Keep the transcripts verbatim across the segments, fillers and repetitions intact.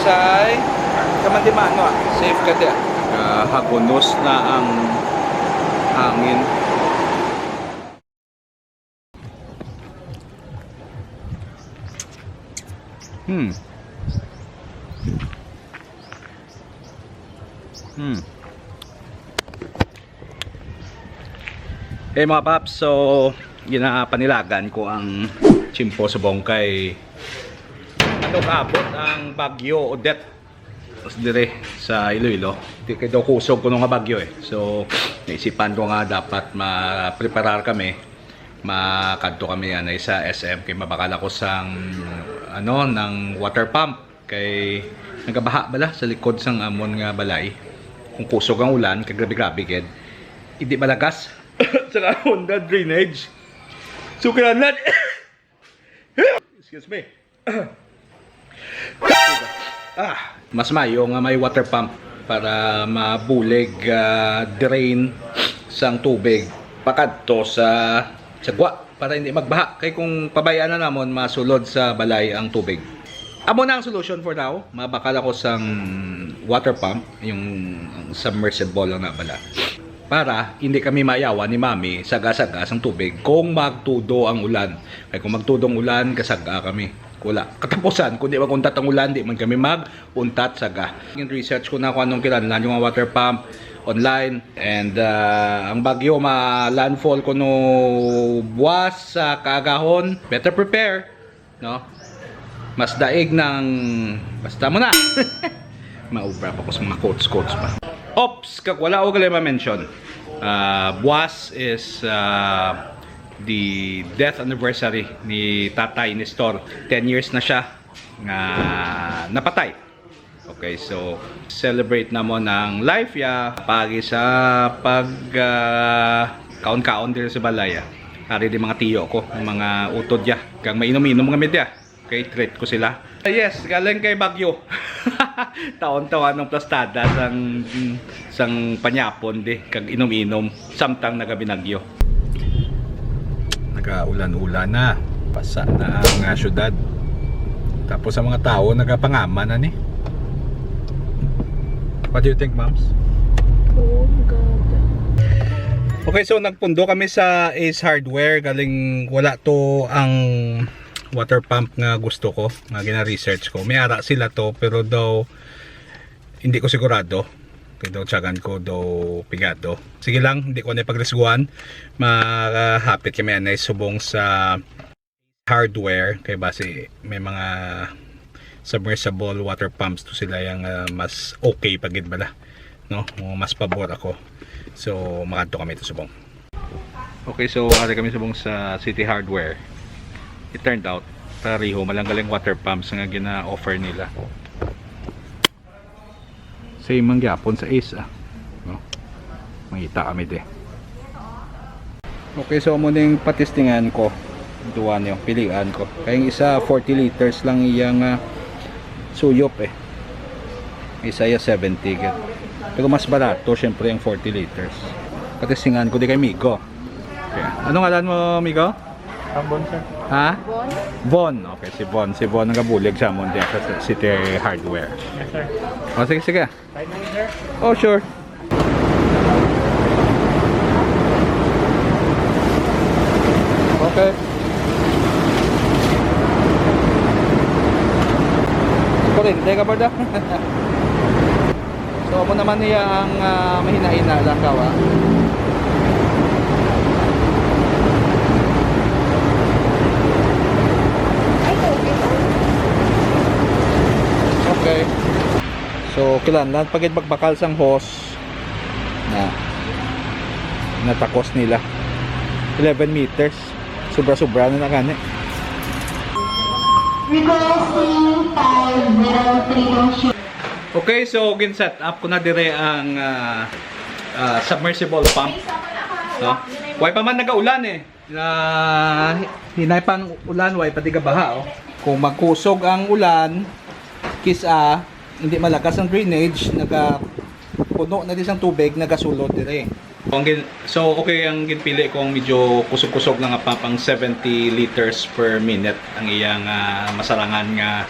Say, kaman di maano, ah. Safe ka di, ah. Nagahagunos na ang hangin. Hmm. Hmm. Eh, mga paps, so ginapanilagan ko ang tiyempo subong kay ano, kaabot ang bagyo Odette dire sa Iloilo. Di kay daw kusog kuno nga bagyo eh. So, naisipan ko nga dapat ma-preparar kami. Makadto kami anay sa S M kay mabakal ako sang, ano, ng water pump kay nagabaha bala sa likod sang amon nga balay. Kung kusog ang ulan, kay grabe-grabe gid. Hindi malagas sa Honda drainage. So, kinahanglan excuse me. Ah, mas mayo nga may water pump para mabulig, ah, drain sang tubig pakadto sa sagwa para hindi magbaha. Kay kung pabayaan na namon, masulod sa balay ang tubig. Amo na ang solution for now. Mabakal ako sang water pump, yung submersible lang na bala. Para hindi kami mayawan ni Mami, saga-saga sang tubig kung magtudo ang ulan. Kay kung magtudo ang ulan, kasaga kami. Wala katapusan, kung di mag-untat ang ulan, di man kami mag-untat saga. Yung research ko na kung anong kinahanglan yung mga water pump online. And, ah, ang bagyo ma-landfall kuno buwas sa kaagahon. Better prepare, no? Mas daig ng, basta mo na. Maubra pa ko sa mga quotes, quotes pa. Ops, kag wala ko gali ma-mention. Ah, buwas is, ah, the death anniversary ni Tatay Nestor. Ten years na siya nga napatay. Okay, so celebrate namon ang life ya pagi sa pag, ah, kaon-kaon diri sa balay, ah. Ari di mga tiyo ko, mga utod ya, kag mainom-inom nga media. Okay, treat ko sila. Ah, yes, galing kay Bagyo. Taon-taon ang plastada sang, sang panyapon di, kag inom-inom, samtang nagabinagyo. Nagaulan-ulan na. Basa na ang, ah, syudad. Tapos ang mga tao nagapangaman na ni. What do you think, Moms? Oh, God. Okay, so nagpundo kami sa Ace Hardware. Galing wala to ang water pump nga gusto ko, nga gina-research ko. May ara sila to, pero daw hindi ko sigurado. Kay daw tiyagan ko daw pigado. Sige lang, hindi ko na pagrisguan. Mahapit kami anay subong sa Hardware kay basi may mga submersible water pumps to sila yang, ah, mas okay pa gid bala, no? Mas pabor ako. So, makadto kami to subong. Okay, so ari kami subong sa City Hardware. It turned out, pareho man lang galing water pumps nga gina-offer nila. Same man gyapon sa Ace, ah. No? Mangita kami di. Okay, so amo ning patistingan ko. Duwa niyo, pilian ko. Kay ang isa, forty liters lang iyang, ah, suyop eh. Isa ya seventy gid. Pero mas barato, syempre, ang forty liters. Patistingan ko di kay Migo. Okay. Ano ngalan mo, Migo? Ambon, sir. Ha? Bon. Bon. Okay, si Bon. Si Bon ang kabulig sa amon diyan sa City Hardware. Yes, sir. O, sige, sige. Five minutes, sir. Oh, sure. Okay. Kurente ka pa da? So, amo naman niya ang, ah, mahina-hina lang kawa. Okay. So, kinahanglan pa gid magbakal sang hose na natakos nila. Eleven meters. Sobra-sobra na na gani. Requesting five zero three. Okay, so gin-set up ko na dire ang, ah, ah, submersible pump. No? Way pa man nagaulan eh. Na hinay pang ulan, way pa di gabaha, oh. Kung magkusog ang ulan, kis-a hindi malakas ang drainage, naga puno na di sang tubig, nagasulod dire. Ang gin-, so, okay, ang ginpili ko ang medyo kusog-kusog lang nga pump, ang seventy liters per minute ang iyang, ah, masarangan nga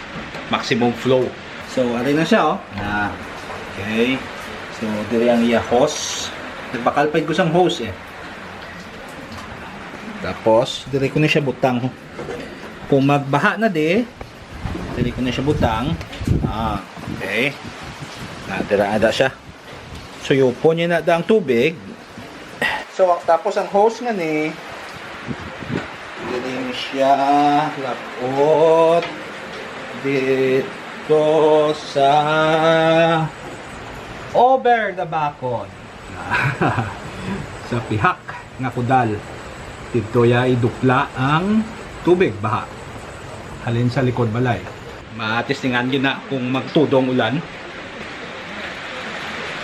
maximum flow. So, ari na siya, oh. Ah, okay. So, diri ang iya hose. Nagbakal pa ko sang hose, eh. Tapos, diri ko na siya butang. Kung magbaha na di, diri ko na siya butang. Ah, okay. Na, dira ada siya. Suyupon niya na da ang tubig. So, tapos ang hose nga ni, dili ni siya labot dito sa over the bakod. Sa pihak nga kudal. Dito ya idupla ang tubig, baha. Halin sa likod balay. Matistingan gid na kung magtudo ang ulan.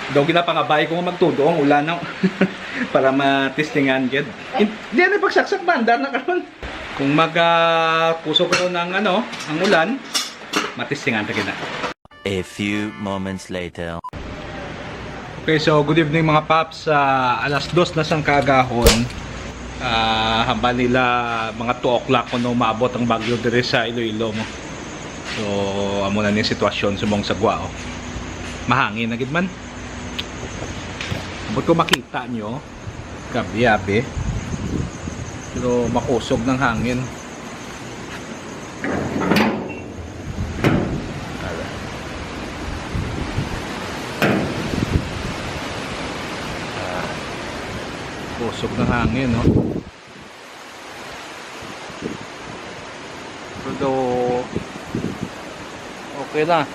Daw ginapangabay ko nga magtudo ang ulan, no? Para matistingan gid. Di na pagsaksak banda na karon. Kung mag, ah, kusog karon ang, ano, ang ulan, matistingan ta gid na. A few moments later. Okay, so good evening, mga paps. Ah, alas dos na sang kaagahon. Ah, hambal nila mga two o'clock kuno maabot ang bagyo diri sa Iloilo mo. So, amo na ni sitwasyon sa mong sagwa, oh. Mahangin na gid man. Ambot ko makita nyo. Grabe, abi. Pero makusog ng hangin. Ah, kusog ng hangin, no? Pero okay lang.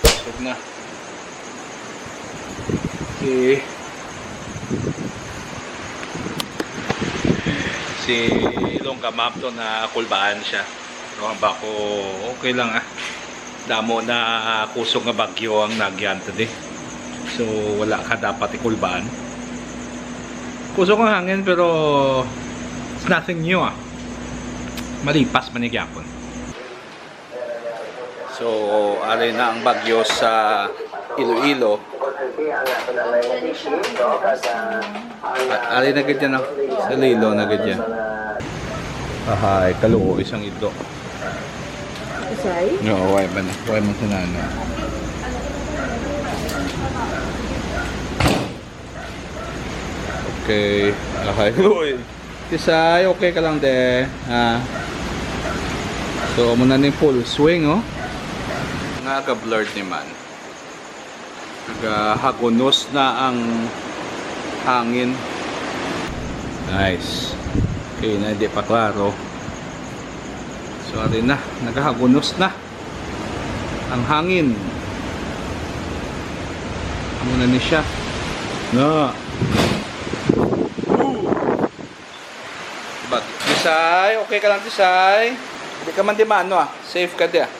Busog na. Si, si Ilongga Ma'am to, nakulbaan siya. Pero ang bako, okay lang, ah. Damo na kusog nga bagyo ang nagyan today. So, wala ka dapat ikulbaan. Kusog ang hangin, pero it's nothing new, ah. Malipas man ni gyapon. So, ari na ang bagyo sa Iloilo. A-, ari na gid yan, oh. Sa Iloilo na gid yan. Ahay, kaluoy sang ido. Isay? No, why man, why man sa nana? Okay. Ahay, kaluoy. Tisay, okay ka lang, de. Ha? So, amo na ning full swing, oh. Nga ka-blurred ni man. Nagahagunos na ang hangin. Nice. Okay na, di pa klaro. So, ari na, nagahagunos na ang hangin. Amo na ni siya. Na. Bag-, Tisay, okay ka lang, Tisay? Di ka man di maano, ah. Safe ka di, ah.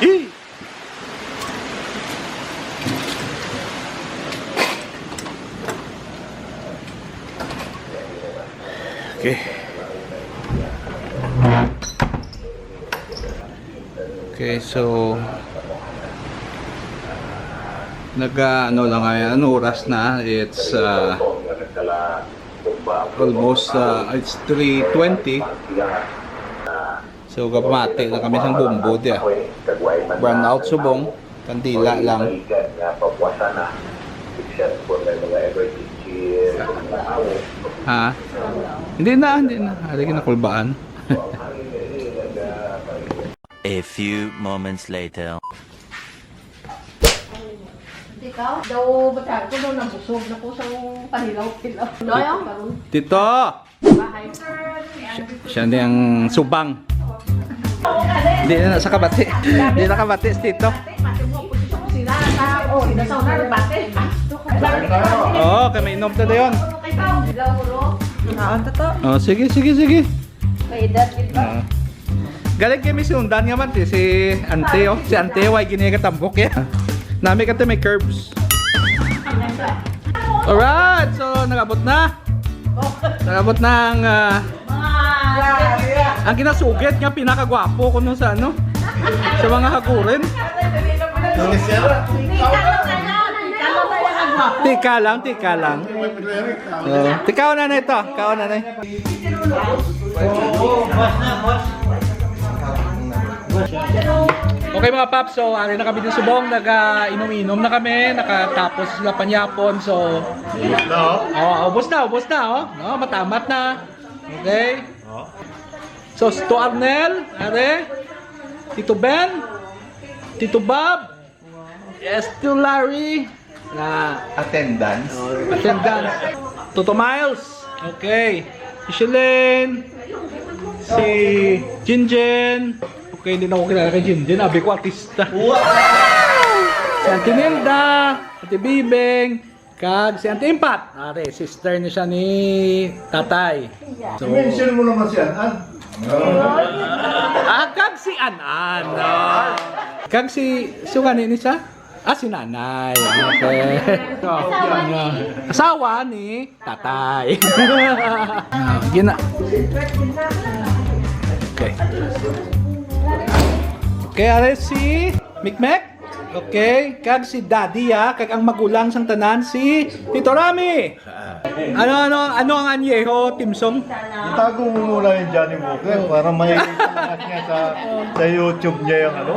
Hee! Okay. Okay, so nag, ah, ano lang ay, ano oras na? It's, uh, almost, uh, it's three twenty. So, gapamati na kami sang bombo diya. Brownout subong, kandila lang. Ha? Hindi na, hindi na. Ari gid na kulbaan. A few moments later. Ikaw? Daw, bataan ko daw nabusog na ko sa panilaw-pilaw. Loyong? Tito! Bahay. Siya, siya ni ang subang. Di na sa kabati. Di na kabati si Tito. Oo, kay may inom ta dayon. Naon to to? Oh, sige, sige, sige. May edad, di ba? Ah. Galing kay may sundan nga man, si, si Ante, oh. Si Ante, way gini katambok, ya. Nami ka, may curves. Alright, so nag-abot na. Nag-abot na ang, ah, Ang ginasugid nga pinakagwapo kuno sa ano? Sa mga hagurin. Tika lang, tika lang. Oh, tikaw na na ito. Tikaw na na. Okay, mga paps, so ari na kami din subong, naga-inom-inom na kami, nakatapos sila panyapon, so. No? Oh, ubos na, ubos na, oh. No, matamat na. Okay? Oh. So, Tito Arnel, are, Tito Ben, Tito Bob, yes, Tito Larry, na attendance. Oh, attendance. Tito Miles. Okay. Si Shelene, si Jinjin. Okay, hindi na ako kilala kay Jinjin. Abi ko, artista. Wow! Si Auntie Nilda, Ate Bibeng, kag si Auntie Impat. Are, sister ni siya ni Tatay. So, i-mention mo naman si An-an. Ah, kag si An-an. Ah. Kag si, sugani ni siya? Ah, si Nanay. Okay. So, asawa ni Tatay. Ah, gina- Okay. Okay, are si Mikmek. Okay, kag si Daddy, ah, kag ang magulang sang tanan si Tito Rami. Ano, ano, ano ang anyeho, Timsong? Itago mo muna yung Johnny Walker para may itangat niya sa, sa YouTube niya yung ano.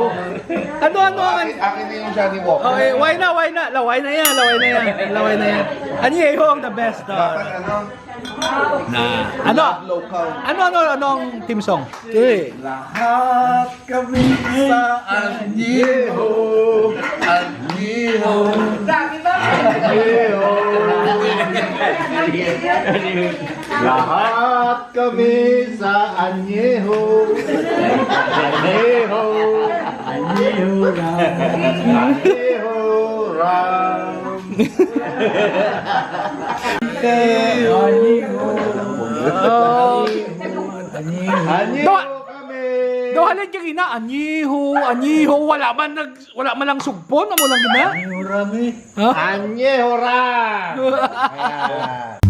Ano, ano ang an- Akin, akin na yung Johnny Walker. Okay, why na, why na? Laway na yan, laway na yan, laway na yan. Anyeho ang the best. Oh. Dapat ano? Na, ano? Local. Ano, ano, ano ang Timsong? Okay. Lahat kami sa anyeho. Anyeho. Anyeho. Lahat kami sa anyeho. Anyeho. Anyeho lang. Anyeho lang. Anyeho. Anyeho. Anyeho. Daw, kami. Daw halin kag ina, anyiho, anyiho, wala man nag, wala man lang sugpon, amo lang gina. Anyiho ra mi. Ha? Anyiho ra. Ah.